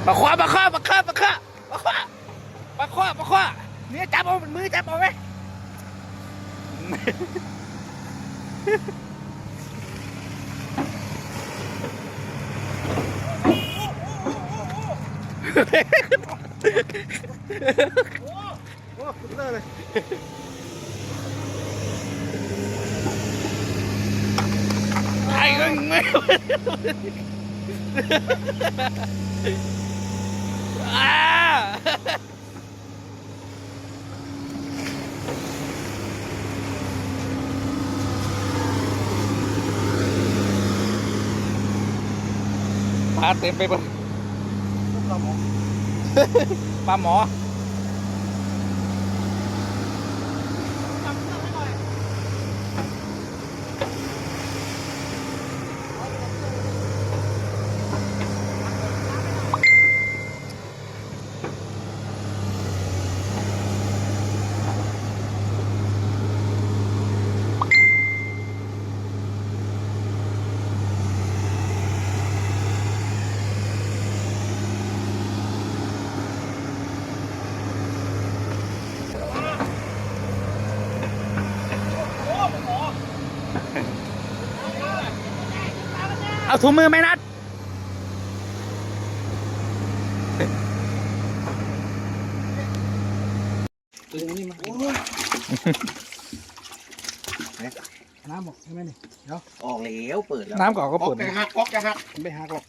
ປາຄໍ່ ປາຄໍ່ ປາຄໍ່ ປາຄໍ່ ປາຄໍ່ ປາຄໍ່ ນີ້ຈັບເອົາ ມືຈັບເອົາເວີຍ. ໂອ້ ສຸດເລີດເລີຍ ໄອ້ເອີຍ ອາ ປາເຕັມໄປເບິດ ປາໝໍ. ເອົາຖົງມືໄມ້ນັດ. ດຶງອັນນີ້ມາ ໂອ້ຍ ນ້ຳອອກໃຊ່ໄໝນີ້? ດຽວ ອອກແລ້ວ ເປີດແລ້ວ ນ້ຳກໍເອົາກໍເປີດ ອອກ ໄປຫັກ ອອກ ຢ່າຫັກ ໄປຫັກອອກ.